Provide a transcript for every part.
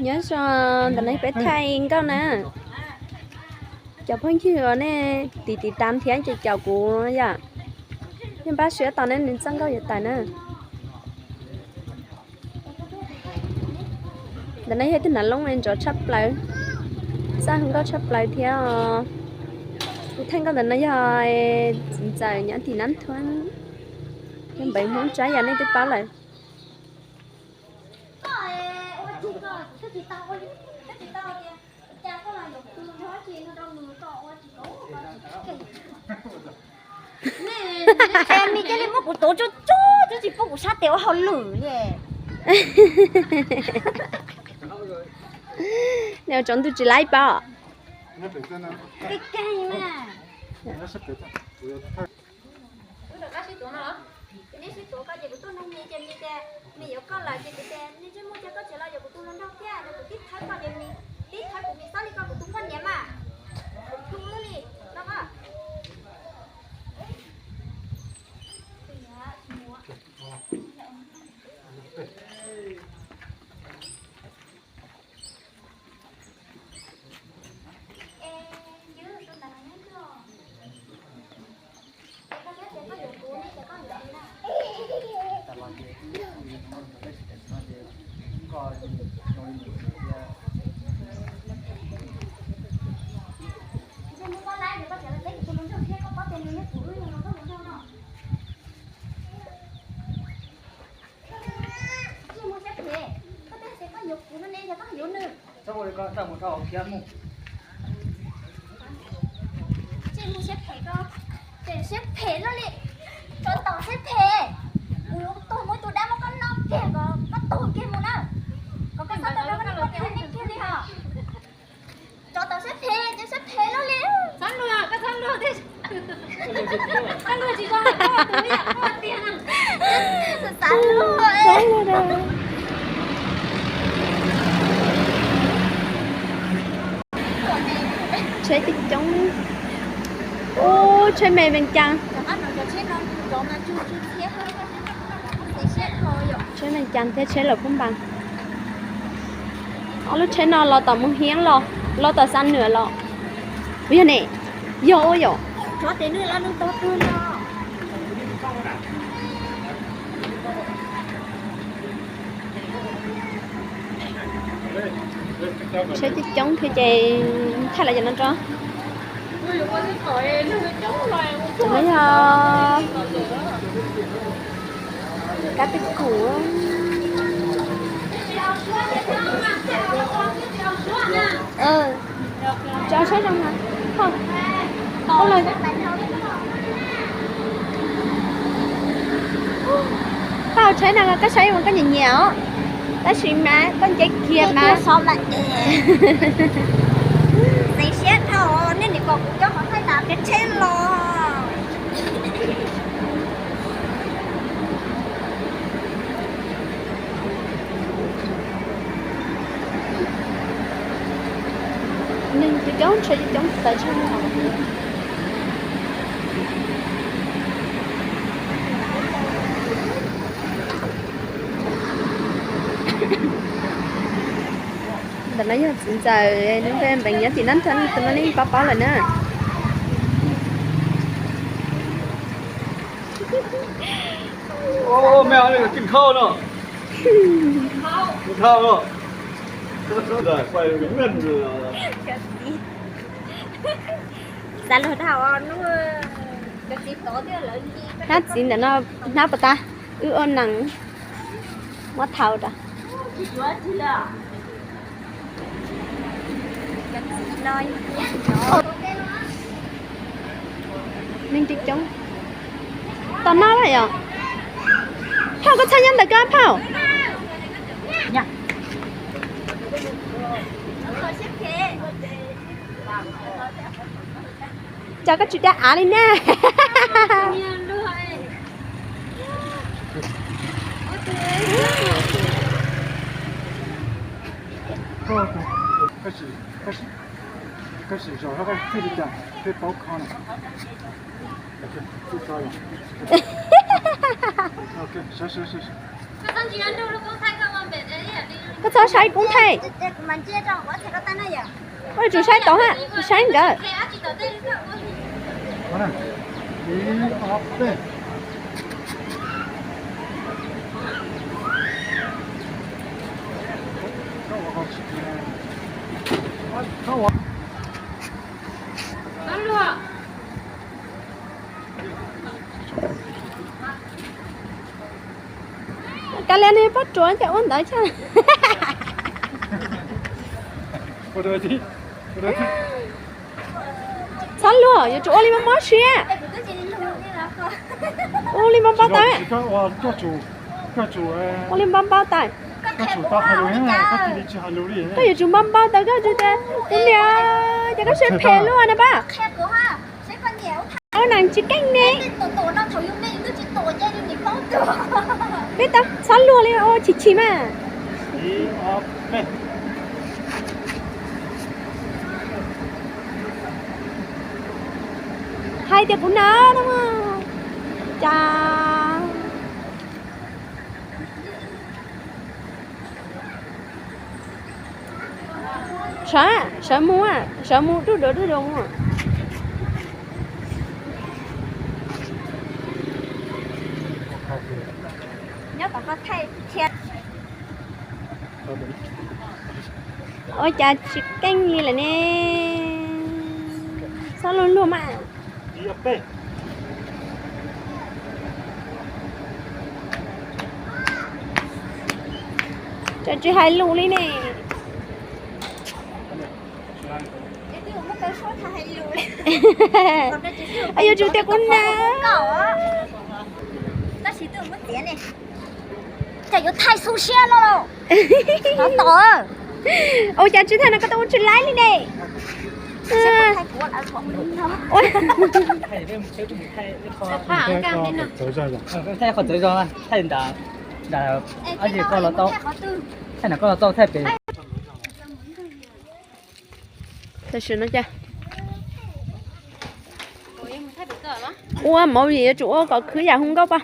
Nyob zoo, ntawm no peb thaij nkauj na. Cov phooj ywg uas nej tiv tiv tam thiab ces caum kuv yom. Nej npaj siab tos nej nws txoj nkauj yuav tawm na. Ntawm no yog ib tug hnav loob nrov tshaj plaws, txaj nkauj tshaj plaws thiab os. Kuv thaij nkauj ntawm no yog txiv ntxawm nyob tim Nab Thuab, yog npeev Hmoob Tsab yam nej twb paub lawm. Nws cia li muab kuv tuav tsuj tsuj, twb tsis pub kuv sab tes ua hauj lwm li. Nws ua tsaus ntuj tsis laib pab. Keg keg mas. Wb rov qab sib tuav no los? Ces nej sib tuav koj ces kuv tuaj nug Mis ces Mis tias Mis yuav koj lawm ces kuv tias nej ntsej muag cia koj tsev los yuav kuv tus hluas nraug thiab, yog kuv tib thawb koj ces Mis tib thawb kuv, Mis txhob li koj kuv tus poj niam mas. Kuv plu lub li no koj. Siab phem loj li, tsov tom siab phem. Kuv yuav tuag muab tus dab muab koj noj kiag kom koj tuag kiag mus na. Kom koj txhob tau rau koj niam koj txiv ua neej kiag li hos. Tsov tom siab phem, ces siab phem loj li. Txhob luag, koj txhob luag thiab. Koj luag tsis tau, koj tus ib yam koj tiag na. Xav luag. Tsheb coob coob. Ub, tsheb me Vees Cas. Tsheb Vees Cas thiab tsheb Lawm Phab Npas. Ob lub tsheb no los tom Moos Hiab los, los tom Xam Nuam los. Puas yog ne? Yog ua yom. Tsheb coob coob thiab ces thaij los cov no tso. Cov no yog kab peb kum. Tso saib zoo mas. Tau lawm. Koj hauv tsheb no koj saib mas koj nyiam nyiam os. Tab sis mas koj nce kiag mas. Xev siab dhau, nej nim kom kuv coj qhov thaij tas kev tsheb los. Neeg coob coob, tsheb coob tawv tshaj. Ntawm no yog txiv ntxawm npe Npeev nyob tim Nab Thuab, tus no nej paub paub lawm na. Xav luag dhau, hnab txiv ntawm no hnab puas tas, wb ua neeg muab thau rau. Neeg coob coob. Tom no lawm yom. Phauj, koj txhob nyob ntawd koj, Phauj. Cas koj tsis dab av li na? Koj txhob saib kuv nthe. Koj yuav tsum saib tod ha, saib nkawd. Kav liam, nws pob tsuas ces ua ntawd thiab. Txhob luag, yuav tsum ua li mob mob siab. Ua li npau npau taws. Ua li npau npau taws. Koj yuav tsum npau npau taws koj tsis tias, tus niam, ces koj siab phem luaj na pab. Ua neeg tsis keej ne. Peb tau txhob luag li ua chim chim mas. Hais tias kuv na, cas sawv, sawv mus, sawv mus dub dua dub dua mus. Ua cas tsis keej li lawm ne? Txhob luag luag mas. Tsis hais lus li ne. Yuav tsum tias kuv na. Cas yuav thaij xu siab no los? Ua cas tsis thaij no koj tau ua tsis laib li ne. Tam sim no cas ua movie yuav tsum ua kom khwv yam hu nkauj pab.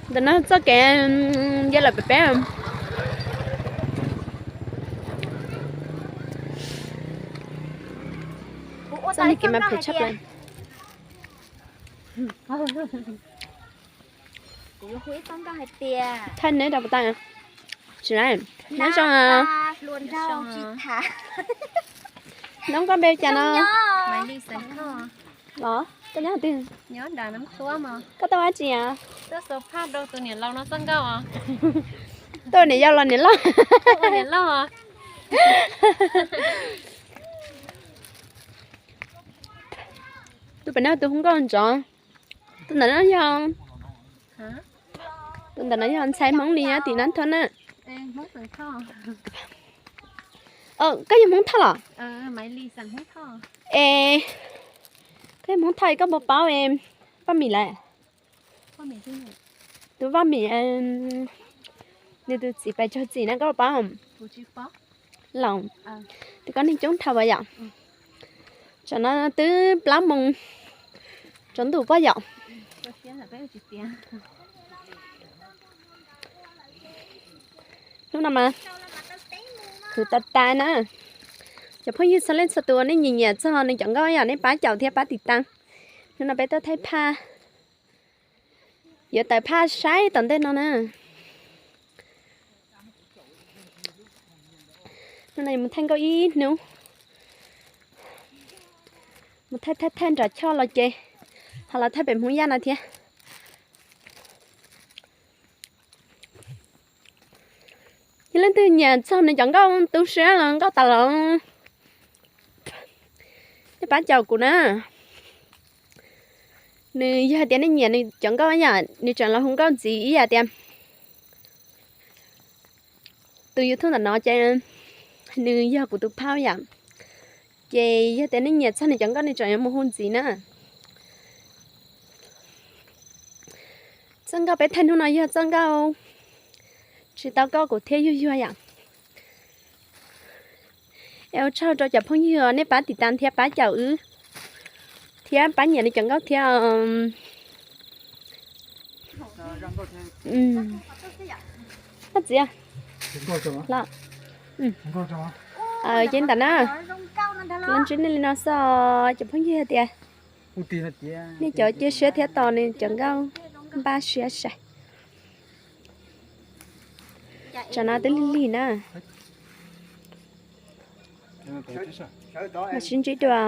Ntawm no txoj kev nce lawm pem peb. Txoj kev mas phem tshaj plaws. Thaij neb rau puas tau? Tsis, neb zoo. Nub, koj npe cas no? Los, koj nyob twg? Koj tuaj ua dab tsi? Tuaj niam yau los niam loj? Tus pem no tus hu nkauj ntsov. Tus ntawm no yog, tus ntawm no yog ntxhais Hmoob li nyob tim Nab Thoj na. Koj yog Hmoob Thoj los? Es koj yog Hmoob Thoj es koj puas paub Paj Mim lawm? Tus Paj Mim, nws tus txiv pais tsaug txim na, koj puas paub? Los, tus koj neeg coob dhau as yom. Tsam no twb plaub moos tsaus ntuj pob yom. Hnub no mas khwv tas tas na. Cov phooj ywg txhua leej txhua tus nej nyiam nyiam txog nws cov nkauj yom, nej pab caum thiab pab tiv tas. Hnub no peb tuaj thaij phaj, yuav tawm phaj saib tom ntej no na. Hnub no yuav mus thaij nkauj ib hnub, mus thaij thaij thaij nram Choj los ces ho los thaij pem Hmoob Yaj no thiab. Yog leej twg nyiam txog nws cov nkauj tu siab los nkauj tas los, nej pab caum kuv na. Nws yog hais tias nej nyiam nws cov nkauj yam, nws tseem los hu nkauj ntxiv ib yam tias tus YouTube ntawm no ces nws yog kuv tus phauj yam. Ces yog tias nej nyiam txog nws cov nkauj nej tseem yuav mus hu ntxiv na. Txoj nkauj peb thaij hnub no yog txoj nkauj tsis tau koj kuv thiab yuag yuag yom. Es ua tsaug rau cov phooj ywg nej pab tiv tas thiab pab caum wb, thiab pab nyiam nws cov nkauj thiab. Koj txiv los, ces ntawm na, los ntsib nej li no xwb os cov phooj ywg, hais tias nej cov cia siab thiab tos nws cov nkauj npaj siab sai. Tsam no twb lig lig na, mam sib ntsib dua.